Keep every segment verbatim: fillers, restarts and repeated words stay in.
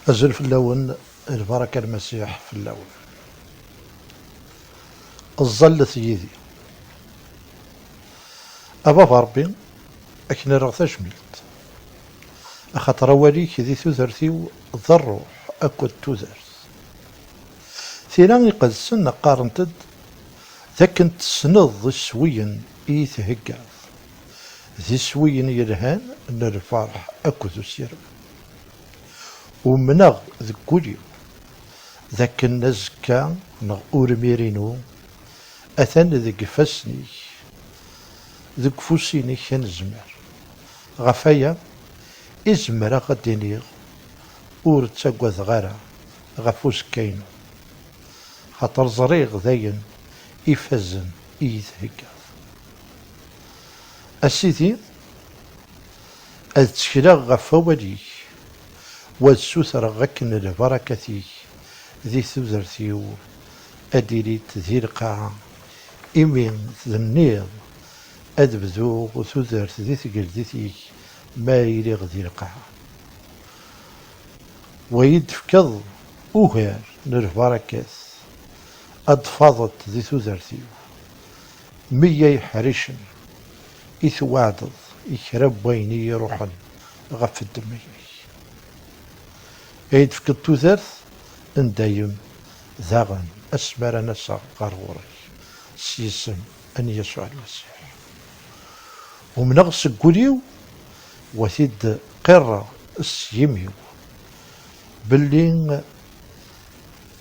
Azul fell-awen, lbaraka n Lmasiḥ fell-awen. Ẓẓallet yid-i. A Baba Ṛebbi, ad k-nerreɣ tajmilt, axaṭer awal-ik di tudert-iw d ṛṛuḥ akked tudert. Tira iqedsen qqarent-d d akken tessneḍ iswiyen i yi-theggaḍ, d iswiyen yelhan n lferḥ akked usirem. Umneɣ deg wul-iw d akken azekka neɣ urmir-inu atan deg ifassen-ik, deg ufus-inek anezmar. Ɣef waya i zemreɣ ad d-iniɣ ur ttagadeɣ ara ɣef uzekka-inu, xaṭer ẓriɣ dayen ifazen i yi-theggaḍ. A Sidi, ad ttekleɣ ɣef wawal-ik, u ad ssutreɣ akken lbarakat-ik di tudert-iw ad ilint di lqaɛa, imi tenniḍ ad bduɣ tudert di tgeldit-ik ma iliɣ di lqaɛa. Wa yi-d-tefkeḍ ugar n lbarakat, ad d-tfaḍeḍ di tudert-iw meyya iḥricen i tweɛdeḍ i kra n wayen i yi-iruḥen ɣef ddemma-inek. Ad yi-d-tefkeḍ tudert n dayem, daɣen asmi ara n-aseɣ ɣer ɣur-k s yisem n Yasuɛ Lmasiḥ. Umneɣ seg wul-iw, wa t-id-qirreɣ s yimi-w, belli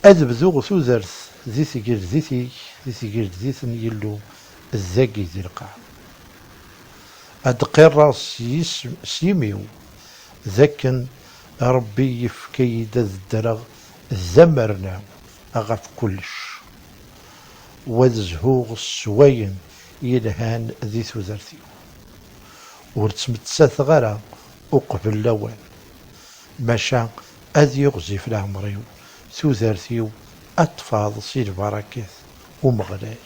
ad bduɣ tudert di tgeldit-ik, di tgeldit n Yillu, dagi di lqaɛa. Ad d-qirreɣ s yisem, s yimi-w, d akken Ṛebbi yefka-yi-d ad ddreɣ d amerna ɣef kullec, u ad zhuɣ s wayen yelhan di tudert-iw. Ur ttmettateɣ ara uqbel lawan, maca ad yiɣzif leɛmer-iw, tudert-iw ad tfaḍ si lbarakat Umeɣlal,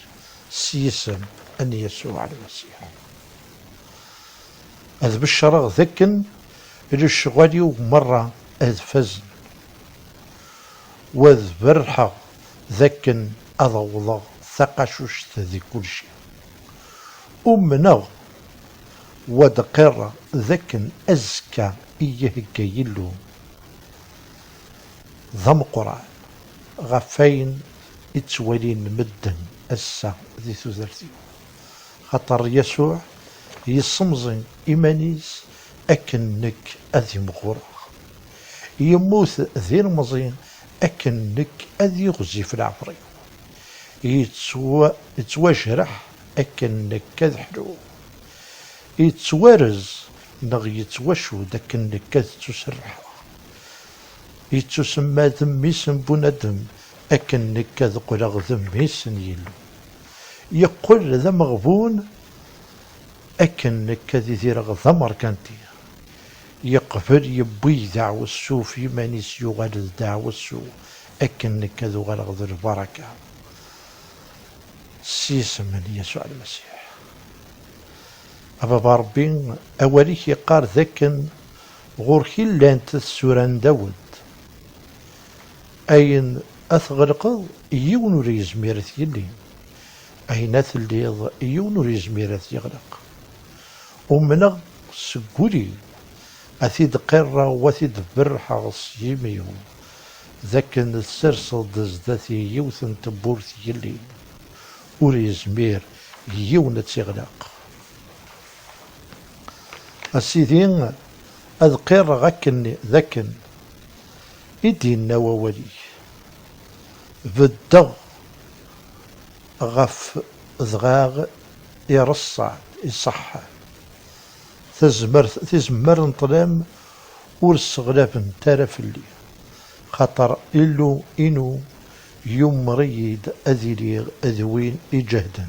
s yisem n Yasuɛ Lmasiḥ. Ad beccreɣ d akken lecɣal-iw merra ad fazen, u ad berrḥeɣ d akken ad awḍeɣ taqacuct di kulci. Umneɣ, wa d-qirreɣ d akken azekka i yi-ihegga Yillu d ameqqran ɣef wayen i ttwalin medden ass-a di tudert-iw. Xaṭer Yasuɛ yessemẓi iman-is akken nekk ad imɣureɣ. Yemmut d ilemẓi akken nekk ad yiɣzif leɛmer-iw. Yettwa-, yettwajreḥ akken nekk ad ḥluɣ. Yettwarez neɣ yettwacud akken nekk ad ttuserrḥeɣ. Yettusemma d mmi-s n bunadem akken nekk ad qqleɣ d mmi-s n Yillu. Yeqqel d ameɣbun akken nekk ad idireɣ d amerkanti. Yeqbel yewwi deɛwessu f yiman-is, yuɣal d deɛwessu akken nekk ad uɣaleɣ d lbaraka s yisem n Yasuɛ Lmasiḥ. A Baba Ṛebbi, awal-ik yeqqar d akken ɣur-k i llant tsura n Dawed. Ayen ad tɣelqeḍ, yiwen ur yezmir ad t-yelli. Ayen ad telliḍ, yiwen ur yezmir ad t-yeɣleq. Umneɣ seg wul-iw, ad t-id-qirreɣ, u ad t-id-berrḥeɣ s yimi-w, d akken tesserseḍ-d zdat-i yiwet n tewwurt yellin, ur yezmir yiwen ad tt-iɣleq. A Sidi, ad qirreɣ akken d akken i d-yenna wawal-ik. Beddeɣ ɣef dɣa ireṣṣan iṣeḥḥan. Tazmert, tizemmar n ṭṭlam ur sseɣlabent ara fell-i, xaṭer Illu-inu yumer-iyi-d ad iliɣ d win iǧehden.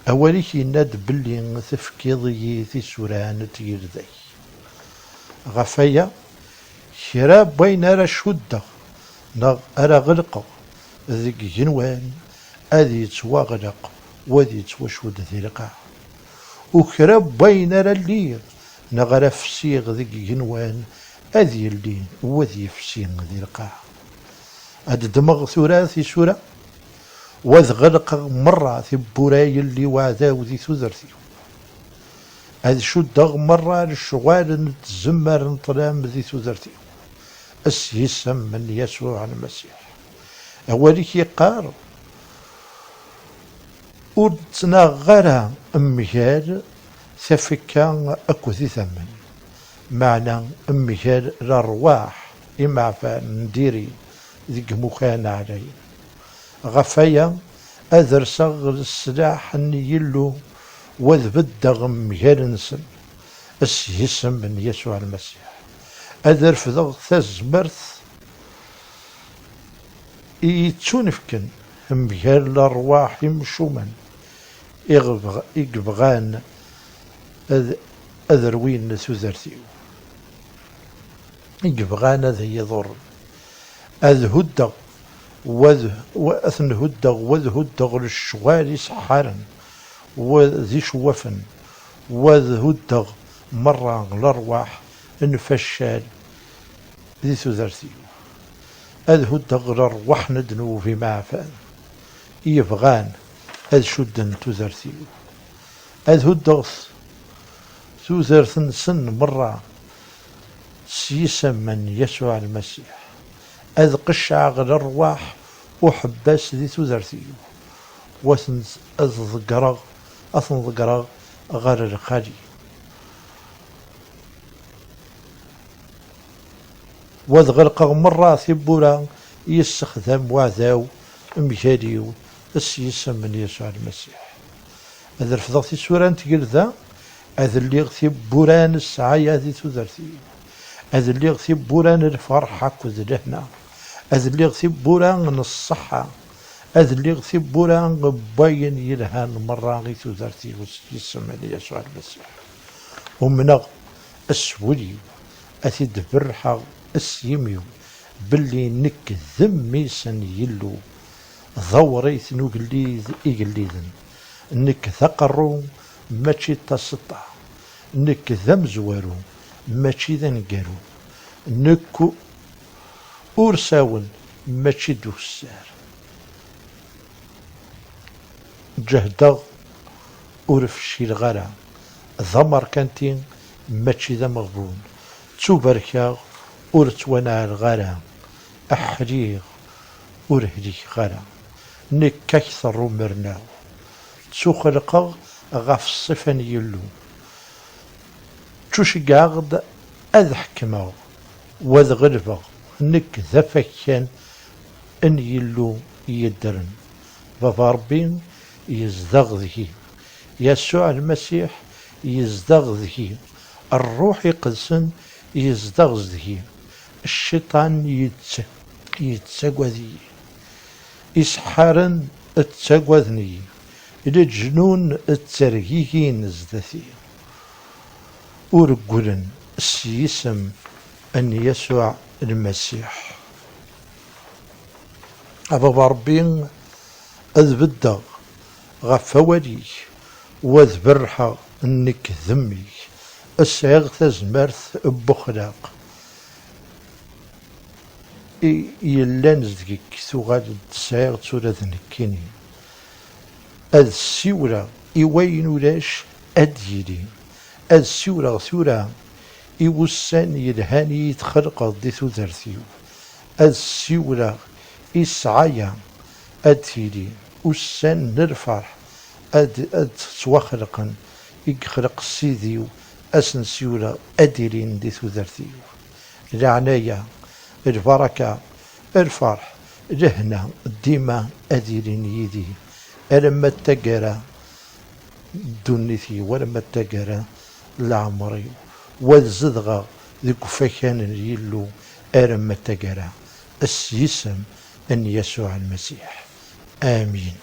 Awal-ik yenna-d belli tefkiḍ-iyi tisura n tgelda-k. Ɣef waya, kra n wayen ara cuddeɣ neɣ ara ɣelqeɣ deg igenwan, ad yettwaɣleq u ad yettwacudd di lqaɛa. U kra n wayen ara lliɣ neɣ ara fsiɣ deg igenwan, ad yelli u ad yefsi di lqaɛa. Ad ddmeɣ tura tisura, u ad ɣelqeɣ merra tiwwura yelli uɛdaw di tudert-iw. Ad cuddeɣ merra lecɣal n tzemmar n ṭṭlam di tudert-iw. S yisem n Yasuɛ Lmasiḥ. Awal-ik yeqqar, ur d-ttnaɣeɣ ara mgal tafekka akked idammen, meɛna mgal lerwaḥ imeɛfan n diri deg imukan ɛlayen. Ɣef waya, ad rseɣ leslaḥ n Yillu, u ad beddeɣ mgal-nsen, s yisem n Yasuɛ Lmasiḥ. Ad refdeɣ tazmert i yettunefken mgal lerwaḥ imcumen i ɣ-, i yebɣan ad, ad rwin tudert-iw, i yebɣan ad iyi-ḍurren. Ad huddeɣ, wa d, wa, ad ten-huddeɣ, wa d huddeɣ lecɣal iseḥḥaren, wa d icewwafen, wa d huddeɣ merra lerwaḥ n faccal di tudert-iw. Ad huddeɣ lerwaḥ n ddnub imeɛfan i yebɣan ad cudden tudert-iw. Ad huddeɣ tudert-nsen merra s yisem n Yasuɛ Lmasiḥ. Ad qeccɛeɣ lerwaḥ uḥebbas di tudert-iw, wa ten-, ad ḍeggreɣ, ad ten-ḍeggreɣ ɣer lxali. Wa ad ɣelqeɣ merra tiwwura i yessexdam uɛdaw mgal-iw s yisem n Yasuɛ Lmasiḥ. Ad refdeɣ tisura n tgelda, ad lliɣ tiwwura n ssɛaya di tudert-iw, ad lliɣ tiwwura n lferḥ akked lehna, ad lliɣ tiwwura n ṣṣeḥḥa, ad lliɣ tiwwura n wayen yelhan merra i tudert-iw s yisem n Yasuɛ Lmasiḥ. Umneɣ s wul-iw, ad t-id-berrḥeɣ s yimi-w, belli nekk d mmi-s n Yillu, d awrit n ugellid igelliden. Nekk d aqerru, mačči d taseṭṭa. Nekk d amezwaru, mačči d aneggaru. Nekk ur sawen, mačči d ukessar. Ǧehdeɣ, ur fcileɣ ara. D amerkanti, mačči d ameɣbun. Ttubarkeɣ, ur ttwanɛaleɣ ara. Ḥliɣ, ur hlikeɣ ara. Nekk akter umernaw. Ttuxelqeɣ ɣef ṣṣifa n Yillu. Ttuceggɛeɣ-d ad ḥekmeɣ, wa ad ɣelbeɣ, nekk d afakkan n Yillu yeddren. Baba Ṛebbi yezdeɣ deg-i. Yasuɛ Lmasiḥ yezdeɣ deg-i. Ṛṛuḥ Iqedsen yezdeɣ deg-i. Cciṭan yett-, yettagad-iyi. Iseḥḥaren ttagaden-iyi. Leǧnun ttergigin zdat-i. Ur ggullen s yisem n Yasuɛ Lmasiḥ. A Baba Ṛebbi, ad beddeɣ ɣef wawal-ik, wa ad berrḥeɣ nekk d mmi-k. Sɛiɣ tazmert n wexlaq i yellan deg-k, tuɣal-d sɛiɣ-tt ula d nekkini. Ad ssiwleɣ i wayen ulac ad d-yili. Ad ssiwleɣ tura i wussan yelhan i yi-txelqeḍ di tudert-iw. Ad ssiwleɣ i ssɛaya ad d-tili, ussan n lferḥ ad, ad ttwaxelqen i yexleq Ssid-iw, ad sen-ssiwleɣ ad d-ilin di tudert-iw. Leɛnaya, lbaraka, lferḥ, lehna, dima ad ilin yid-i, alamma d taggara n ddunit-iw, alamma d taggara n leɛmer-iw. Wa ad zedɣeɣ deg ufakan n Yillu alamma d taggara, s yisem n Yasuɛ Lmasiḥ. Amin.